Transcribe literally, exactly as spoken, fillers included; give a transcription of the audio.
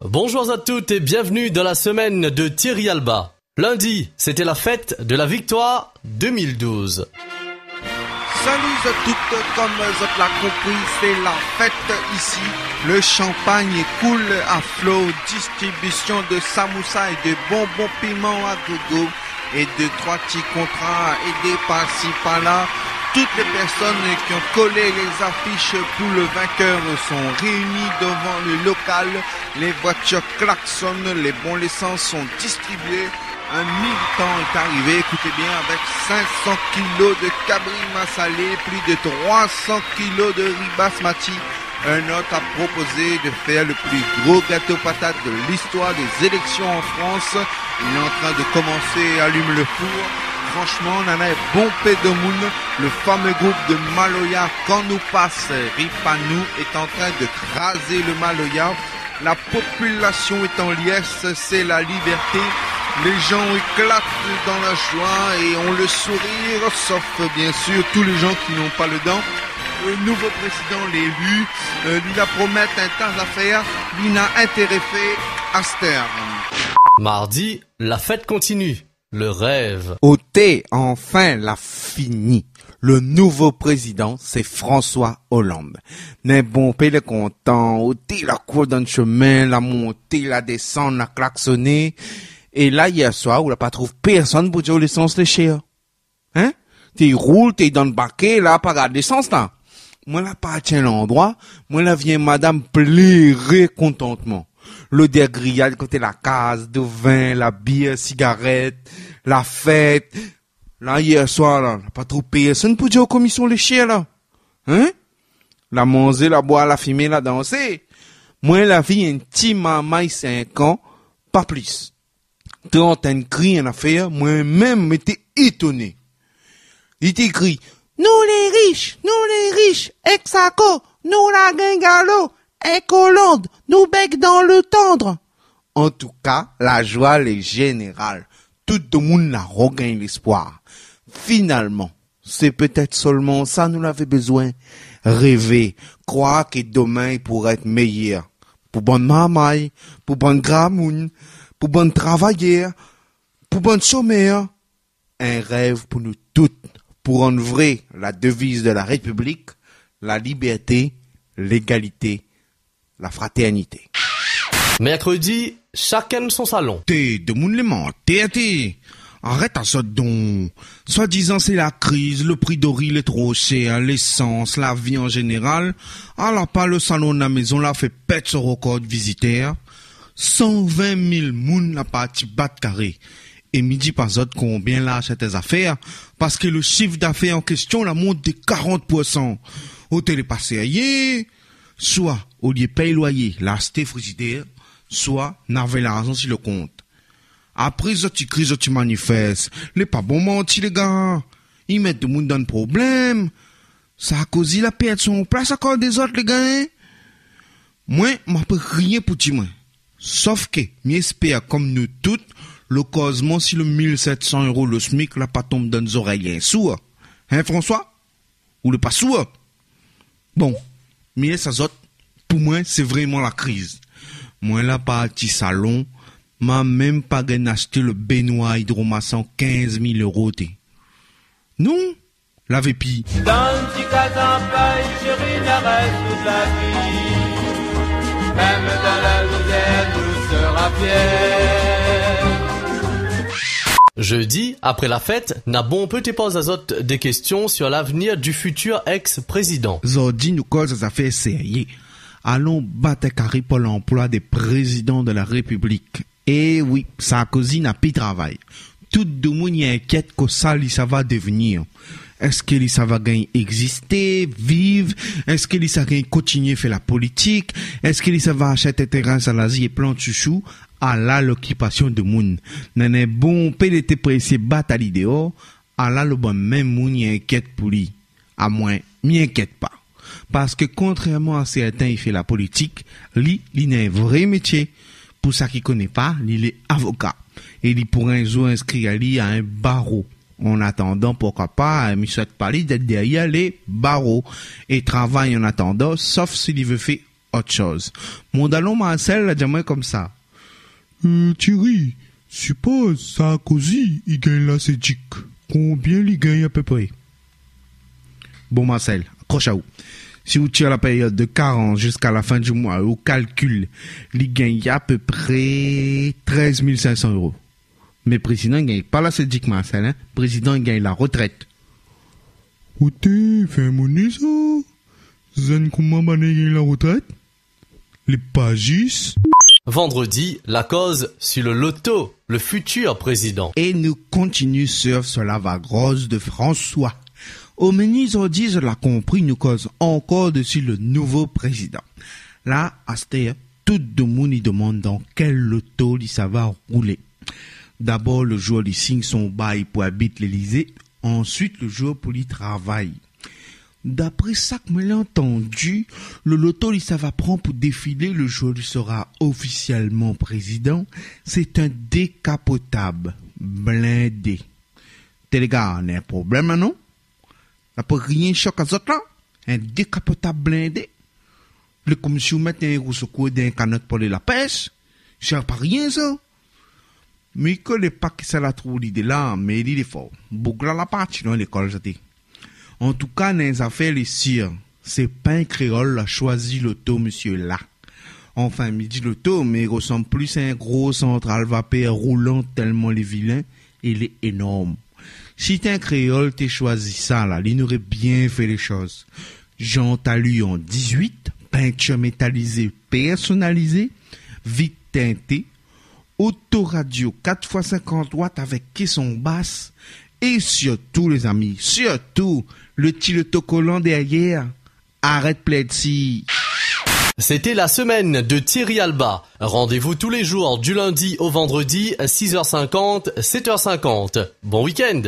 Bonjour à toutes et bienvenue dans la semaine de Thierry Alba. Lundi, c'était la fête de la victoire deux mille douze. Salut à toutes, comme vous l'avez compris, c'est la fête ici. Le champagne coule à flot, distribution de samoussas et de bonbons piments à gogo et deux, trois petits contrats aidés par-ci, par-là. Toutes les personnes qui ont collé les affiches pour le vainqueur sont réunies devant le local. Les voitures klaxonnent, les bons d'essence sont distribués. Un militant est arrivé, écoutez bien, avec cinq cents kilos de cabri massalé, plus de trois cents kilos de riz basmati. Un autre a proposé de faire le plus gros gâteau patate de l'histoire des élections en France. Il est en train de commencer, allume le four. Franchement, nana bonpé de moun. Le fameux groupe de maloya, Kan Nou Pas, Ri Pa Nou, est en train de craser le maloya. La population est en liesse, c'est la liberté. Les gens éclatent dans la joie et ont le sourire, sauf bien sûr tous les gens qui n'ont pas le dent. Le nouveau président, l'élu, euh, li la promèt in ta zafèr, li na intéré fé astèr. Mardi, la fête continue. Le rêve. Oté, anfin, la fini. Le nouvo prézidan, sé François Hollande. Mé bonpé lé kontan, oté la kour dann shomin, la monté, la désann, la klaksoné. É la, yèr soir, ou la pa trouv pèrsone pou dir lésans lé shèr. Hin ? Té i roul, té i dann bakèt, la, pa gard lésans, la. Moin la parti in landroi, moin la vi in madam pléré kontantman. Lodèr griyad koté la kaz, do vin, la bièr, sigarèt, la fèt. La, yèr soir, la, la pa trouv pèrsone pou dir komision lé shèr, la. Hin ? La manzé, la boir, la fimé, la dansé. Moin la vi in ti marmay sink an, pa plis. Té antrin kri in afèr, moin mèm, mi té étoné. Li té kri : « Nou lé rish, nou lé rish, èk Sarko, nou la gingalo, èk Hollande, nou bèk dan le tann. » Antouka, la joi lé jénéral. Tout domoun la rogingn léspoir. Finalman, sé pétèt solman sa nou lavé bézoin. Rèvé, kroir ke domin i pouré èt méyèr. Pou bann marmay, pou bann gramoun, pou bann travayèr, pou bann shomèr. In rèv pou nou tout, pou rann vré la déviz de la Répiblik, la libèrté, légalité, la fratèrnité. Mercredi, chacun son salon. Té, domoun lé mantèr, té. Arèt azot don. Soi-dizan sé la kriz, le pri do ri lé tro shèr, lésans, la vi an jénéral. Ala pa le salon la mézon la fé pèt son rokor de vizitèr. San vin mil moun la parti bat karé. É mi di pa zot konbien la ashèt zafèr, parske le shif dafèr an késtion la mont de karant poursan. Oté lé pa sérié. Soi, olié pèy loiyé, la ashté frizidèr, soi, navé larzan si le kont. Apré, zot i kri, zot i manifès. Lé pa bon manti, lé gars. I mèt domoun dann problèm. Sarkozy la pèrd son plas akoz de zot, lé gars, hin ? Moin, ma pa rien pou di, moin. Sof ke, mi èspèr, konm nou tout, le kozman si le mil sèt san éro le smic la pa tonm dann zorèy in sour. Hin, François ? Ou lé pa sour ? Bon, mi lès azot, pou moin, sé vréman la kriz. Moin la parti salon, ma mèm pa gingn ashté le bènwar idromasan kinz mil éro, té. Non, lavé pi. Dans une case en paille, chérie, la reste toute la vie. Même dans la misère, tu seras fier. Jeudi, après la fête, na bonpé té poz azot dé késtion sur l'avenir du futur ex-président. Zordi nou koz zafèr sérié. Alon bat karé pou lanploi dé prézidan de la Répiblik. É wi, Sarkozy na pi travay. Tout domoun i inkièt kosa li sava devenir. Èske li sava gingn égzisté, viv ? Èske li sa gingn kontinié fé la politik ? Èske li sava ashèt in térin Salazie é plant shoushou ? Ala lokipasion domoun. Néna bonpé lété présié bat ali déor, ala lo bann mèm moun i inkièt pou li. Amoin, mi inkièt pa. Parske kontrèrman a sèrtin i fé la politik, li, li na in vré métié. Pou sa ki koné pa, li lé avoka. É li pouré in zour inskri ali a in baro. An atandan, poukoi pa, mi souèt pa li d'èt dèrièr lé baro. É travay an atandan, sof si li vé fé Ot shoz. Mon dalon Marcel la di amoin konmsa : « Euh, Thierry, sipoz Sarkozy i gingn la Sédic, konbien li gingn apépré ? » Bon, Marcel, akros aou. Si ou tir la périod de karans ziska la fin di moi, ou kalkil, li gingn apépré trèz mil sink san éro. Mé prézidan i gingn pa la Sédic, Marcel, in. Prézidan i gingn la retrèt. Oté, fé in moné sa. Zèn koman banna i gingn la retrèt ? Lé pa zis. Vendredi, la koz sur le loto, le futur président. É nou kontinié surf sur la vag roz de François. O meni zordi, zot la konpri, nou koz ankor desi le nouvo prézidan. La, astèr, tout demoun i demann dan kèl loto li sava roulé. Dabor, le zour li sign son bay pou abit Lélizé, ansuit le zour pou li travay. Dapré sak moin la antandi, le loto li sava pran pou défilé le zour li sera ofisièlman prézidan, sé in dékapotab blindé. Té lé gar, na in problèm la, non ? La pou rien shok azot la ? In dékapotab blindé ? Lé konmsi ou mèt in gro sékou dan in kanot pou alé la pèsh. Sa pa rien sa. Mi koné pa kisa la trouv lidé la, mé li lé for. Boug la la parti dan lékol, sa té. Antouka, néna in zafèr lé sir, sé pa in kréol la shoizi loto, mésyé la. Anfin, mi di loto, mé i resanm plis a in gro santral vapèr roulan, tèlman lé vilin é lé énorm. Si té in kréol té shoizi sa la, li noré bien fé lé shoz. Jan Talu an dizuit, pintir métalizé pèrsonalizé, vit tinté, otoradio kat foi sinkant watt avèk késon bas, é sirtou, lézami, sirtou, le ti lotokolan dèryèr. Arèt plèd si. C'était la semaine de Thierry Alba. Rendez-vous tous les jours du lundi au vendredi à six heures cinquante, sept heures cinquante. Bon week-end.